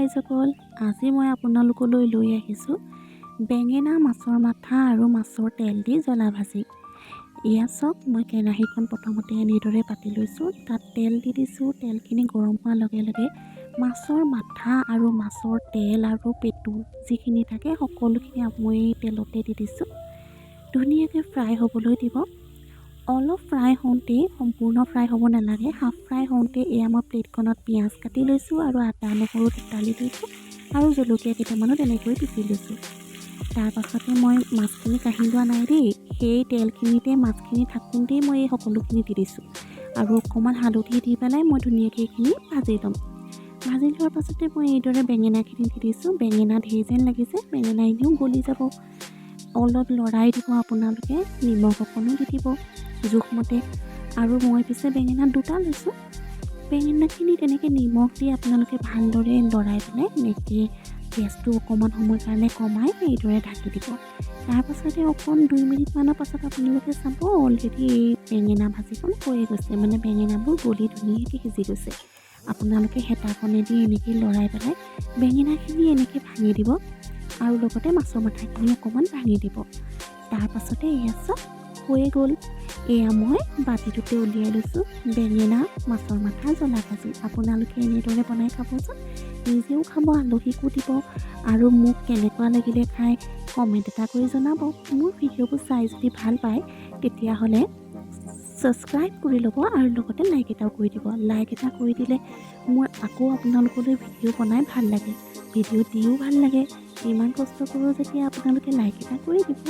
ৰাইজসকল। আজি মই আপোনালোকলৈ লৈ আহিছোঁ বেঙেনা, মাছৰ মাথা আৰু মাছৰ তেল দি জ্বলা ভাজি। এয়া চাওক, মই কেৰাহীখন প্ৰথমতে এনেদৰে পাতি লৈছোঁ। তাত তেল দি দিছোঁ। তেলখিনি গৰম হোৱাৰ লগে লগে মাছৰ মাথা আৰু মাছৰ তেল আৰু পেটু যিখিনি থাকে, সকলোখিনি মই তেলতে দি দিছোঁ। ধুনীয়াকৈ ফ্ৰাই হ'বলৈ দিব। অলপ ফ্ৰাই হওঁতেই, সম্পূৰ্ণ ফ্ৰাই হ'ব নালাগে, হাফ ফ্ৰাই হওঁতে এয়া মই প্লেটখনত পিঁয়াজ কাটি লৈছোঁ আৰু আদা নহৰু থেতালি লৈছোঁ আৰু জলকীয়া কেইটামানো তেনেকৈ পিচি লৈছোঁ। তাৰপাছতে মই মাছখিনি কাঢ়ি লোৱা নাই দেই। সেই তেলখিনিতে মাছখিনি থাকোঁতেই মই এই সকলোখিনি দি দিছোঁ আৰু অকণমান হালধি দি পেলাই মই ধুনীয়াকৈ এইখিনি ভাজি ল'ম। ভাজি লোৱাৰ পাছতে মই এইদৰে বেঙেনাখিনি দি দিছোঁ। বেঙেনা ধেৰ যেন লাগিছে, বেঙেনা এনেও গলি যাব। অলপ লৰাই দিব আপোনালোকে, নিমখ অকণো দি দিব জোখমতে। আৰু মই পিছে বেঙেনা দুটা লৈছোঁ। বেঙেনাখিনি তেনেকৈ নিমখ দি আপোনালোকে ভালদৰে লৰাই পেলাই এনেকৈ গেছটো অকণমান সময়ৰ কাৰণে কমাই এইদৰে ঢাকি দিব। তাৰপাছতে অকণ 2 মিনিটমানৰ পাছত আপোনালোকে চাব, অলৰেডি এই বেঙেনা ভাজিখন হৈয়ে গৈছে, মানে বেঙেনাবোৰ গলি ধুনীয়াকৈ সিজি গৈছে। আপোনালোকে হেতাখনেদি এনেকৈ লৰাই পেলাই বেঙেনাখিনি এনেকৈ ভাঙি দিব আৰু লগতে মাছৰ মাথাখিনি অকণমান ভাঙি দিব। তাৰপাছতে এয়া চাওক, হৈয়ে গ'ল। এয়া মই বাতিটোতে উলিয়াই লৈছোঁ বেঙেনা মাছৰ মাথা জ্বলা ভাজি। আপোনালোকে এনেদৰে বনাই খাবচোন। নিজেও খাব, আলহীকো দিব আৰু মোক কেনেকুৱা লাগিলে খাই কমেণ্ট এটা কৰি জনাব। মোৰ ভিডিঅ'বোৰ চাই যদি ভাল পায়, তেতিয়াহ'লে ছাবস্ক্ৰাইব কৰি ল'ব আৰু লগতে লাইক এটাও কৰি দিব। লাইক এটা কৰি দিলে মোৰ আকৌ আপোনালোকলৈ ভিডিঅ' বনাই ভাল লাগে, ভিডিঅ' দিও ভাল লাগে। ইমান কষ্ট কৰোঁ যেতিয়া আপোনালোকে লাইক এটা কৰি দিব।